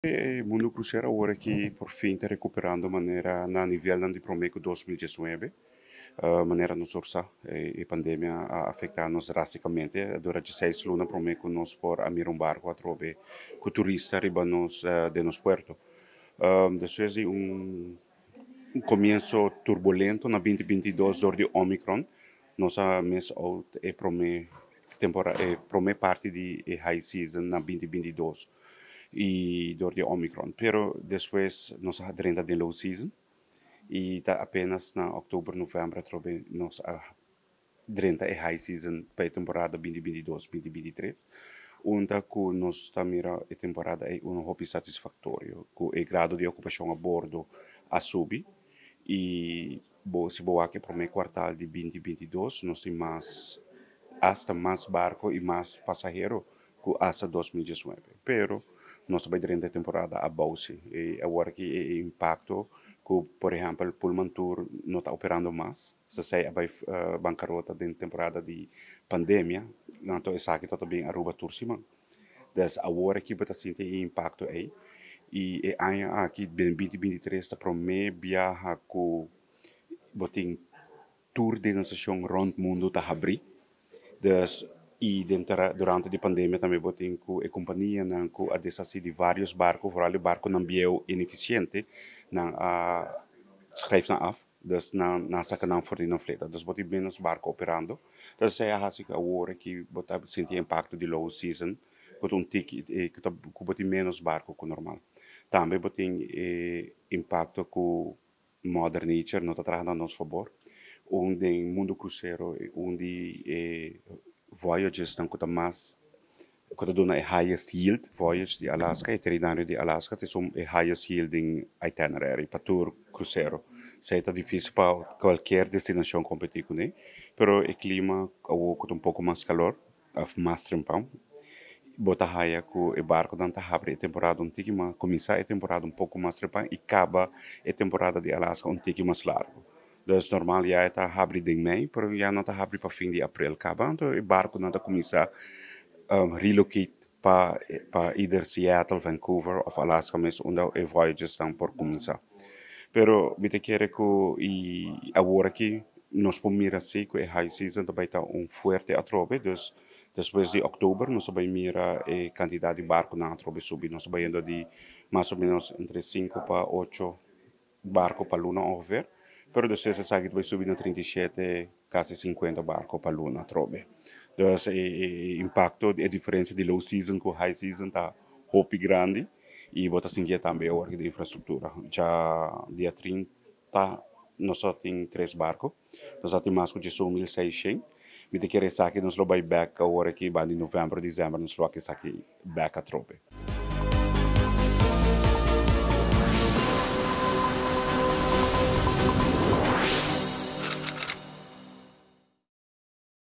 E mundo crucero awor aki por fin ta recuperando manera na nivelnan di prome cu 2019. Manera nos sa, e pandemia a afecta nos drasticamente. Durante 6 luna prome cu nos por a mira un barco atrobe cu turista riba nos den nos puerto. Despues di un comienso turbulento na 2022 door di Omicron, nos a miss out e prome temporada, e prome parti di e high season na 2022 y door di Omicron. Pero despues nos a drenta den low season y ta apenas na october, november atrobe nos a drenta e high season pa e temporada 2022-2023. Unda cu nos ta mira e temporada e un hopi satisfactorio, cu e grado di ocupacion a bordo a subi y bo, si bo wak e prome kwartaal di 2022, nos tin mas, hasta mas barco y mas pasahero cu hasta 2019. Pero nos ta bay drenta e temporada abou si. Y awor aki e impacto cu, por ehempel, Pullmantur no ta operando mas. Esey a bay bancarota den temporada di pandemia, anto esaki ta bin Aruba tur siman. Dus awor aki bo ta sinti e impacto ey. Y e aña aki, 2023, ta prome biaha cu bo tin tur destinacion rond mundo ta habri. Dus y durante e pandemia tambe bo tin cu e companianan cu a deshaci di varios barco, vooral e barconan bieu ineficiente, nan a schrijf nan af. Dus nan saca nan for di nan fleta. Dus bo tin menos barco operando. Dus esey a haci cu awor aki bo ta sinti impacto di low season, cu un tiki cu bo tin menos barco cu normal. Tambe bo tin impacto cu Mother Nature no ta trahando na nos fabor. Un den mundo crucero, un di voyages nan cu ta mas cu ta duna e highest yield voyage di Alaska, itinerario di Alaska, ta e highest yielding itinerary pa tur crucero. Esey ta dificil pa cualkier destinacion competi cu ne, pero e clima awor cu un poco mas calor, of mas trempan, bo ta haya cu e barconan ta habri e temporada un tiki mas, cuminsa e temporada un poco mas trempan y caba e temporada di Alaska un tiki mas largo. Dus normal ya ta habri den mei, pero ya nan ta habri pa fin di april caba, anto e barconan ta cuminsa relocate pa either Seattle, Vancouver of Alaska mes, unda e voyages nan por cuminsa. Pero mi ta kere cu e awor aki nos por mira si cu e high season tambe ta un fuerte atrobe, dus despues di october nos ta bay mira e cantidad di barconan atrobe subi. Nos ta bayendo di mas o menos entre 5 pa 8 barco pa luna ongeveer. Pero despues esaki bay subi na 37, casi 50 barco pa luna atrobe. Dus e impacto, e diferencia di low season cu high season ta hopi grandi y bo ta sinti tambe awor di infrastructura. Ya dia 30 nos tin tres barco, nos tin mas cu 1600. Mi ta kere esaki nos lo bay back awor aki, banda di november, december, nos lo esaki back atrobe.